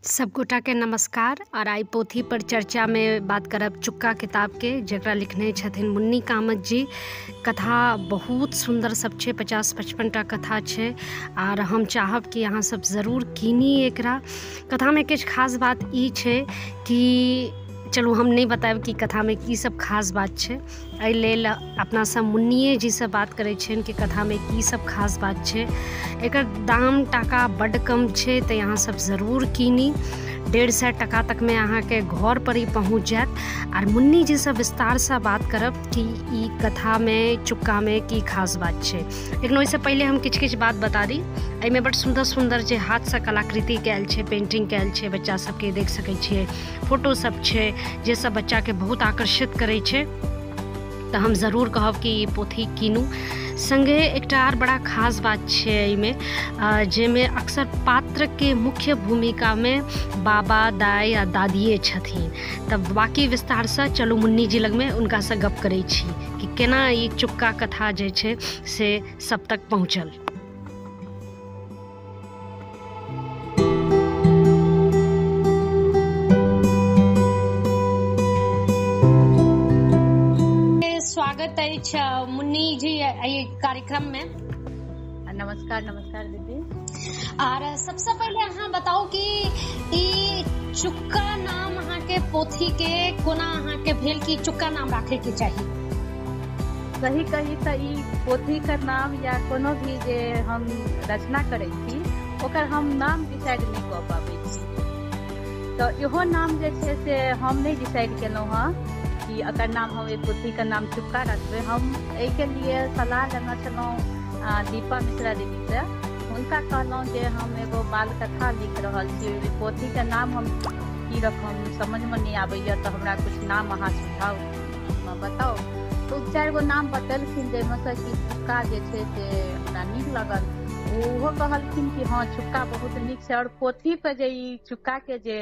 सबगोटाके नमस्कार। और आइ पोथी पर चर्चामे बात करब चुक्का किताबके, जकरा लिखने छथिन मुन्नी कामत जी। कथा बहुत सुन्दर सब छै, 50-55 टा कथा छै। आर हम चाहब कि अहाँ सब जरूर कीनी एकरा। कथामे किछु खास बात ई छै कि चलू हम नहि बतायब कि कथामे की सब खास बात छै। एहि लेल अपना सब मुन्निए जीसँ बात करै छियनि कि कथामे की सब खास बात छै। एकर दाम टाका बड्ड कम छै, तऽ अहाँ सब जरूर कीनी। 150 टका तकमे अहाँके घर पर ही पहुँच जायत। आर मुन्नी जीसँ विस्तारसँ बात करब कि ई कथामे चुक्कामे की खास बात छै। लेकिन ओहिसँ पहिले हम किछु किछु बात बता दी। एहिमे बड्ड सुन्दर सुन्दर जे हाथसँ कलाकृति कयल छै, पेंटिंग कयल छै, बच्चा सबके देख सकै छियै, फोटो सब छै जे सब बच्चाके बहुत आकर्षित करै छै। तऽ हम जरूर कहब कि ई पोथी कीनू। संगे एकटा आर बड़ा खास बात छै एहिमे, जाहिमे अक्सर पात्रके मुख्य भूमिकामे बाबा, दाइ आ दादिए छथिन। तऽ बाकी विस्तारसँ चलू मुन्नी जी लगमे हुनकासँ गप करै छी कि केना ई चुक्का कथा जे छै से सब तक पहुँचल। स्वागत अछि मुन्नी जी एहि कार्यक्रम में। नमस्कार नमस्कार दीदी। आर सबसे पहिले अहाँ बताउ कि ई चुक्का नाम अहाँके पोथी के कोना अहाँके भेल कि चुक्का नाम राखे के चाही? सही कही तऽ ई पोथी के नाम या कोनो भी जे हम रचना करै छी ओकर हम नाम डिसाइड नहि कऽ पाबै छी। तऽ इहो नाम जे छै से हम नहि डिसाइड केलहुँ हँ कि एकर नाम हम एहि पोथीके नाम चुक्का रखबै। हम एहिके लिए सलाह लेने छलहुँ दीपा मिश्रा दीदीसँ। हुनका कहलहुँ जे हम एगो बाल कथा लिख रहल छी, ओहि पोथीके नाम हम की रखब समझमे नहि आबैए, तऽ हमरा किछु नाम अहाँ सुझाव बताउ। तऽ ओ 4 गो नाम बतेलखिन, जाहिमे सँ कि चुक्का जे छै से हमरा नीक लगल। ओहो कहलखिन कि हँ चुक्का बहुत नीक छै। और पोथी पर जे ई चुक्काके जे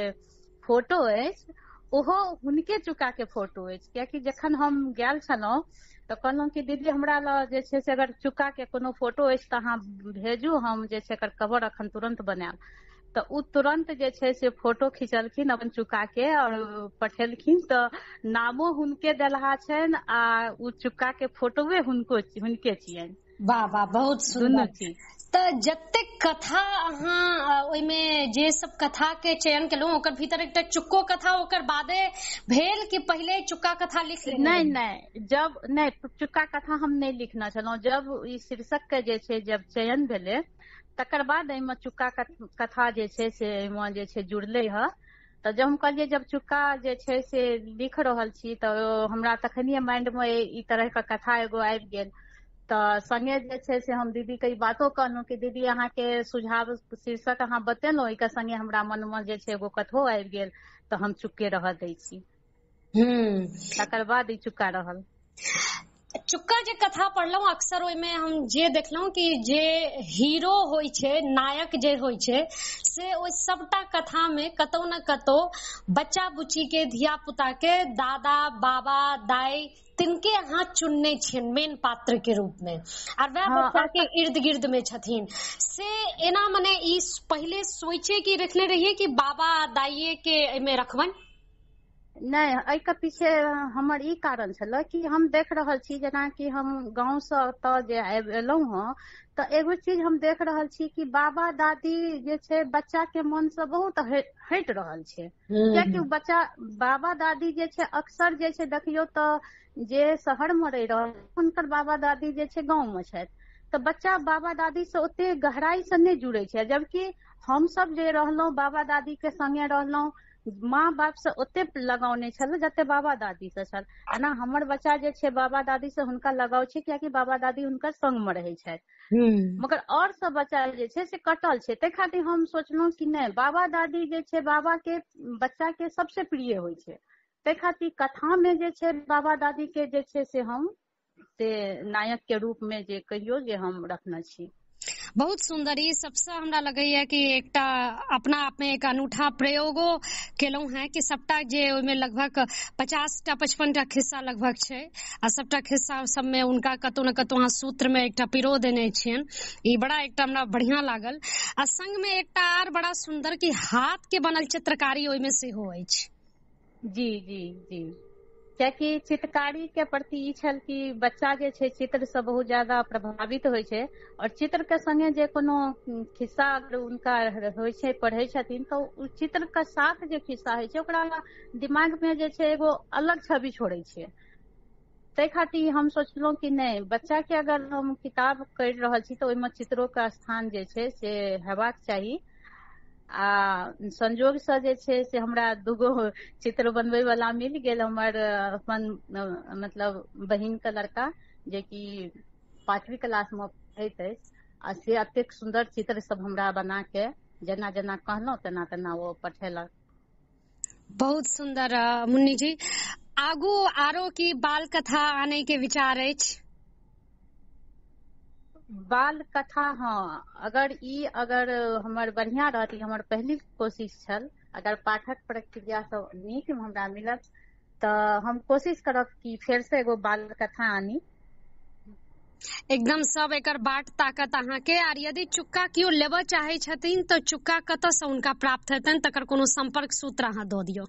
फोटो अछि ओहो हुनके चुक्का के फोटो अछि। कियाकि जखन हम गेल छलहुँ तऽ कहलहुँ कि दीदी हमरा लग जे छै से अगर चुक्का के कोनो फोटो अछि तऽ अहाँ भेजू, हम जे छै एकर कवर अखन तुरन्त बनायब। तऽ ओ तुरन्त जे छै से फोटो खिचलखिन अपन चुक्का के और पठेलखिन। तऽ नामो हुनके देलहा छनि आ ओ चुक्का के फोटोए हुनके छियनि। वाह वाह, बहुत दुनू सुन्दर। चीज। तऽ जतेक कथा अहाँ ओहिमे जे सब कथा के चयन केलहुँ ओकर भीतर एकटा चुक्को कथा ओकर बादे भेल कि पहिले चुक्का कथा लिख लेने नहि रही? नहि, जब नहि चुक्का कथा हम नहि लिखने छलहुँ। जब ई शीर्षक के जे छै जब चयन भेलै तकर बाद एहिमे चुक्का कथा जे छै से एहिमे जे छै जुड़लै हँ। तऽ जब हम कहलियै जब चुक्का जे छै से लिख रहल छी तऽ हमरा तखनिये माइंड मे ई तरह के कथा एगो आबि गेल। तऽ संगे जे छै से हम दीदी के ई बातो कहलहुँ कि दीदी अहाँके सुझाव शीर्षक अहाँ बतेलहुँ, एहिके संगे हमरा मनमे जे छै एगो कथो आबि गेल, तऽ हम चुक्के रहऽ दै छी। तकर बाद ई चुक्का रहल। चुक्का जे कथा पढ़लहुँ अक्सर ओहिमे हम जे देखलहुँ कि जे हीरो होइ छै, नायक जे होइ छै से ओहि सबटा कथा मे कतौ न कतौ बच्चा बुच्ची के, धिया पुता के दादा, बाबा, दाई तिनके अहाँ चुनने छियनि मेन पात्र के रूप में, आर वएह हँ बच्चा के इर्द गिर्द में छथिन। से एना मने ई पहिले सोचे के रखने रहियै कि बाबा दाइये के एहिमे रखबनि? नहि, एहिके पीछे हमर ई कारण छलै कि हम देख रहल छी जेनाकि हम गाँव से एतऽ जे आबि एलहुँ हँ तऽ एगो चीज हम देख रहल छी कि बाबा दादी जे छै बच्चा के मन से बहुत हटि रहल छै। कियाकि बच्चा बाबा दादी जे छै अक्सर जे छै देखियौ तऽ जे शहर मे रहि रहल हुनकर बाबा दादी जे छै गाँव मे छथि, तऽ बच्चा बाबा दादी से ओते गहराई से नहि जुड़ै छै। जबकि हमसब जे रहलहुँ बाबा दादी के संगे रहलहुँ, माँ बाप से ओते लगाव नहि छल जते बाबा दादी से छल। एना हमर बच्चा जे छै बाबा दादी से हुनका लगाव छै कियाकि बाबा दादी हुनकर संग मे रहै छथि। मगर और सब बच्चा जे छै से कटल छै। ताहि खातिर हम सोचलहुँ कि नहि, बाबा दादी जे छै बाबा के बच्चा के सबसे प्रिय होइ छै। ताहि खातिर कथा मे जे छै बाबा दादी के जे छै से हम से नायक के रूप मे जे कहियौ जे हम रखने छी। बहुत सुन्दर। ई सबसँ हमरा लगैया कि एकटा अपना आप में एक अनूठा प्रयोगो केलहुं हें कि सबटा जे ओहिमे लगभग 50टा 55टा खिस्सा लगभग छै आ सबटा खिस्सा सबमे हुनका कतौ ने कतौ अहाँ सूत्र मे एकटा पिरो देने छियनि। ई बड़ा एकटा हमरा बढ़िया लागल। आ संग मे एकटा आर बड़ा सुन्दर कि हाथ के बनल चित्रकारी ओहिमे सेहो अछि। जी जी जी, कियाकि चित्रकारी के प्रति ई छल कि बच्चा जे छै चित्र से बहुत ज्यादा प्रभावित होइ छै और चित्र के संगे जे कोनो खिस्सा अगर उनका होइ छै, पढ़ै छथिन तऽ ओ चित्र के साथ जे खिस्सा होइ छै ओकरा दिमाग मे जे छै एगो अलग छवि छोड़ै छै। ताहि खातिर हम सोचलहुँ कि नहि, बच्चा के अगर हम किताब करि रहल छी तऽ ओहिमे चित्रो के स्थान जे छै से हेबाक चाही। आ संजोग से जे छै से हमरा दूगो चित्र बनबै वाला मिल गेल, हमर अपन मतलब बहिन के लड़का जेकि 5वीं क्लास मे पढ़ैत अछि, आ से एतेक सुन्दर चित्र सब हमरा बना के जेना जेना कहलहुँ तेना तेना ओ पठेलक। बहुत सुन्दर मुन्नी जी। आगू आरो की बाल कथा आने के विचार अछि? बाल कथा, हाँ, अगर ई अगर हमर बढ़िया रहत, ई हमर पहिली कोशिश छल, अगर पाठक प्रक्रिया सब नीक हमरा मिलत तऽ हम कोशिश करब कि फेर से एगो बाल कथा आनी। एकदम सब एकर बाट ताकत अहाँके। आर यदि चुक्का केओ लेबऽ चाहै छथिन तऽ चुक्का कतऽ से हुनका प्राप्त हेतनि, तकर कोनो संपर्क सूत्र अहाँ दऽ दियौ।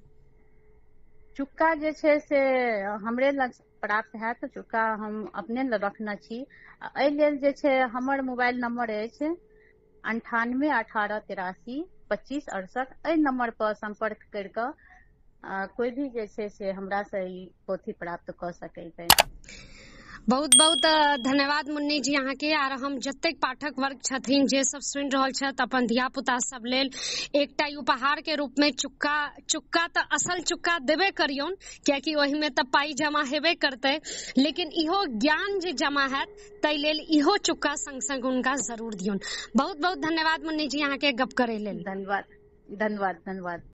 चुक्का जे छै से हमरे लग प्राप्त हैत, चुक्का हम अपने लग रखने छी। एहि लेल जे छै हमर मोबाइल नंबर अछि 98 18 83 25 68। एहि नंबर पर संपर्क करि कऽ कोई भी जे छै से हमरा से ई पोथी प्राप्त कऽ सकैत अछि। बहुत बहुत धन्यवाद मुन्नी जी अहाँके। आर हम जतेक पाठक वर्ग छथिन जे सब सुनि रहल छथि, अपन धिया पुता सब लेल एकटा उपहार के रूप में चुक्का, चुक्का तऽ असल चुक्का देबे करियौन, कियाकि ओहिमे तऽ पाइ जमा हेबे करतै, लेकिन इहो ज्ञान जे जमा हैत ताहि लेल इहो चुक्का संग संग हुनका जरूर दियौन। बहुत बहुत धन्यवाद मुन्नी जी अहाँके गप करै लेल। धन्यवाद धन्यवाद धन्यवाद।